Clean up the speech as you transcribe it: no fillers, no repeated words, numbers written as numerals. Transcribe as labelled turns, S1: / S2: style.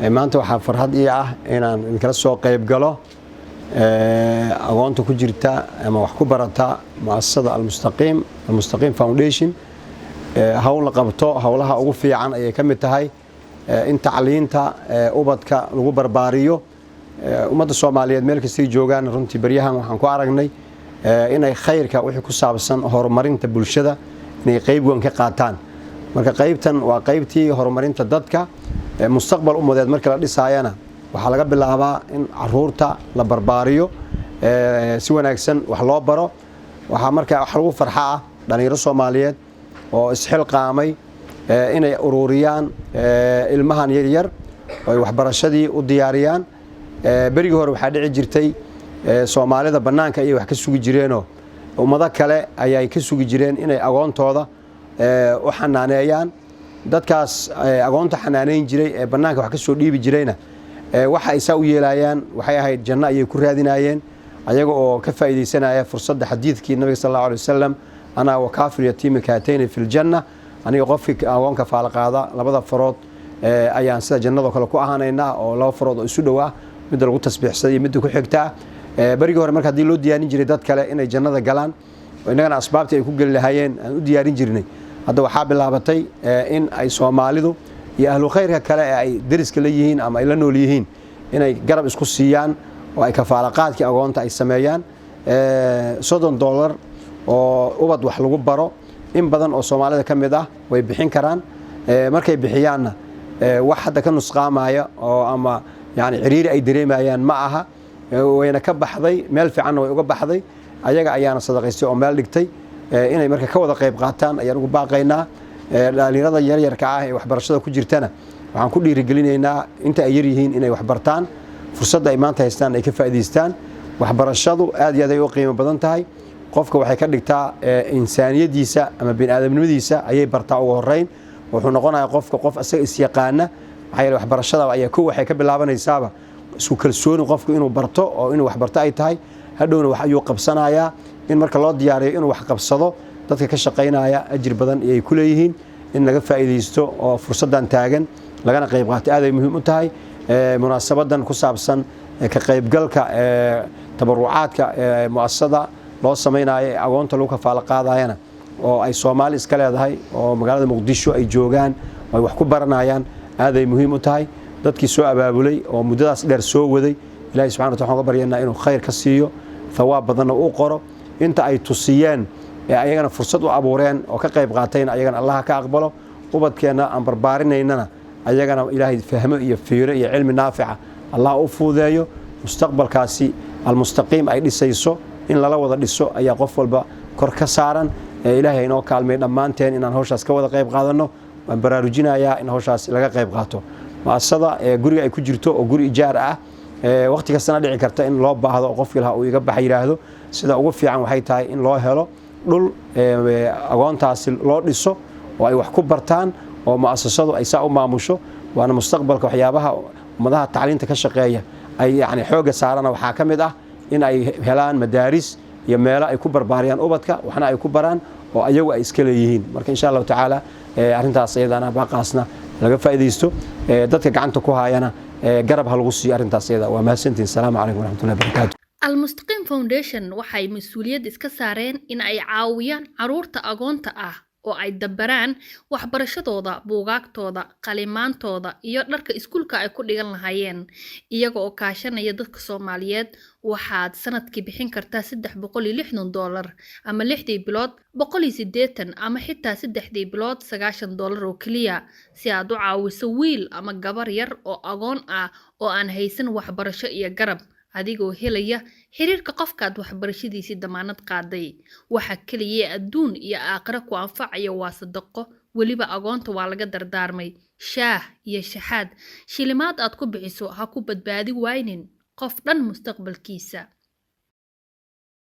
S1: Maanta waxaa farxad ii ah inaan idinkala soo qayb galo agoonta ku jirta ama wax ku barata muasasada Almustaqiim, Almustaqiim Foundation. Hawl la qabto, howlaha ugu fiican ayay ka mid tahay in tacliinta ubadka lagu barbaariyo. Ummadda Soomaaliyeed meel kastay joogaan, runtii baryahan waxaan ku aragnay inay khayrka wixii ku saabsan horumarinta bulshada inay qayb weyn ka qaataan. Marka qaybtan waa qaybtii horumarinta dadka. Mustaqbal ummadeed markii la dhisaayana, waxaa laga bilaabaa in caruurta la barbaariyo, si wanaagsan wax loo baro. Waxaa marka wax lagu farxa ah dhalinyaro Soomaaliyeed oo isxilqaamay inay ururiyaan ilmahan yaryar oo ay waxbarashadii u diyaariyaan. Berigii hore waxaa dhici jirtay Soomaalida bannaanka ayay wax ka sugi jireenoo ummado kale ayay ka sugi jireen inay agoontooda u xanaaneeyaan. Dadkaas agoonta xanaaneyn jiray ee bannaanka wax ka soo dhiibi jirayna, waxa ay saa u yeelayaan waxay ahayd janno ayay ku raadinayeen, ayaga oo ka faa'iidaysanaya fursadda xadiiskii Nabiga sal Allahu alay wasalam: "أنا وكافل اليتيم كهاتين في الجنة." Aniga qofkii agoon kafaalo qaada labada farood ayaan sida jannadoo kale ku ahaanaynaa, oo laba farood oo isu dhow ah, midda lagu tasbiixsaday iyo midda ku xigta ah. Berigii hore marka haddii loo diyaarin jiray dad kale inay jannada galaan, innagana asbaabtii ay ku geli lahaayeen aan u diyaarin jirnay, hadda waxaa bilaabatay in ay Soomaalidu iyo ahlu khayrka kale ee ay deriska la yihiin ama ay la nool yihiin inay garab isku siiyaan oo ay kafaalaqaadkii agoonta ay sameeyaan. $30 oo ubad wax lagu baro, in badan oo Soomaalida ka mid ah way bixin karaan. Markay bixiyaanna, wax hadda ka nusqaamaya oo ama yani ciriiri ay dareemayaan ma aha. Wayna ka baxday, meel fiicanna way uga baxday, ayaga ayaana sadaqaystay oo meel dhigtay. Inay marka ka wada qayb qaataan ayaan ugu baaqaynaa. Dhalinyarada yaryarka ah ee waxbarashada ku jirtana waxaan ku dhiirigelinaynaa inta ay yar yihiin inay waxbartaan, fursadda ay maanta haystaan ay ka faa'iidaystaan. Waxbarashadu aad iyo aad ay u qiimo badan tahay. Qofka waxay ka dhigtaa insaaniyadiisa ama biniaadamnimadiisa ayay bartaa. Ugu horeyn wuxuu noqonayaa qofka qof isaga isyaqaana. Maxaa yeele, waxbarashada ayaa kow waxay ka bilaabanaysaaba isku kalsooni, qofku inuu barto oo inuu waxbarto ay tahay. Hadhowna wax ayuu qabsanayaa. In marka loo diyaariyo inuu wax qabsado, dadka ka shaqaynaya ajir badan ayay ku leeyihiin. In laga faa'iidaysto oo fursaddan taagan lagana qayb qaato aad ay muhiim u tahay. Munaasabadan ku saabsan ka qaybgalka tabarucaadka mu'asasada loo samaynayo ee agoonta lagu kafaalo qaadayana, oo ay Soomaali iska leedahay oo magaalada Muqdisho ay joogaan oo ay wax ku baranayaan, aad ay muhiim u tahay. Dadkii soo abaabulay oo muddadaas dheer soo waday, Ilahi subxana wa taala waxaan uga baryanaa inuu khayr ka siiyo, thawaab badanna uu qoro. Inta ay tusiyeen ee ayagana fursad u abuureen oo ka qayb qaatayna, ayagana Allaha ka aqbalo. Ubadkeenna aan barbaarinaynana, ayagana Ilaahay fahmo iyo fiiro iyo cilmi naafica Allah u fuudeeyo. Mustaqbalkaasi Almustaqiim ay dhisayso in lala wada dhiso ayaa qof walba kor ka saaran. Ilaahay inoo kaalmay dhammaanteen inaan hawshaas ka wada qayb qaadanno. Waan baraarujinayaa in hawshaas laga qayb qaato. Muasasada guriga ay ku jirto oo guri ijaar ah, waqti kastana dhici karta in loo baahdo oo qofkii lahaa uu iga baxa yidhaahdo, sida ugu fiican waxay tahay in loo helo dhul agoontaasi loo dhiso oo ay wax ku bartaan oo muasasadu ay saa u maamusho. Waana mustaqbalka. Waxyaabaha ummadaha tacliinta ka shaqeeya ay yani xoogga saarana waxaa ka mid ah in ay helaan madaaris iyo meelo ay ku barbaariyaan ubadka, waxna ay ku baraan oo ayagu ay iska leeyihiin. Marka insha Allahu tacaala arrintaas iyadana baaqaasna laga faa'iidaysto, dadka gacanta ku haayana garab ha lagu siiyo arrintaas iyada. Waa mahadsantihin. Asalaamu calaykum waraxmatullahi wabarakaatu.
S2: Almustaqiim Foundation waxay mas-uuliyad iska saareen in ay caawiyaan caruurta agoonta ah oo ay dabaraan waxbarashadooda, buugaagtooda, qalimaantooda iyo dharka iskuulka ay ku dhigan lahaayeen, iyaga oo kaashanaya dadka Soomaaliyeed. Waxaad sanadkii bixin kartaa $360, ama lixdii bilood 180, ama xitaa saddexdii bilood $90 oo keliya, si aad u caawiso wiil ama gabar yar oo agoon ah oo aan haysan waxbarasho iyo garab, adigoo helaya xiriirka qofkaad waxbarashadiisii damaanad qaaday. Waxa keliya adduun iyo aakhiro ku anfacaya waa sadaqo. Weliba agoonta waa laga dardaarmay shaah iyo shaxaad. Shilimaad aad ku bixiso ha ku badbaadi waynin qof dhan mustaqbalkiisa.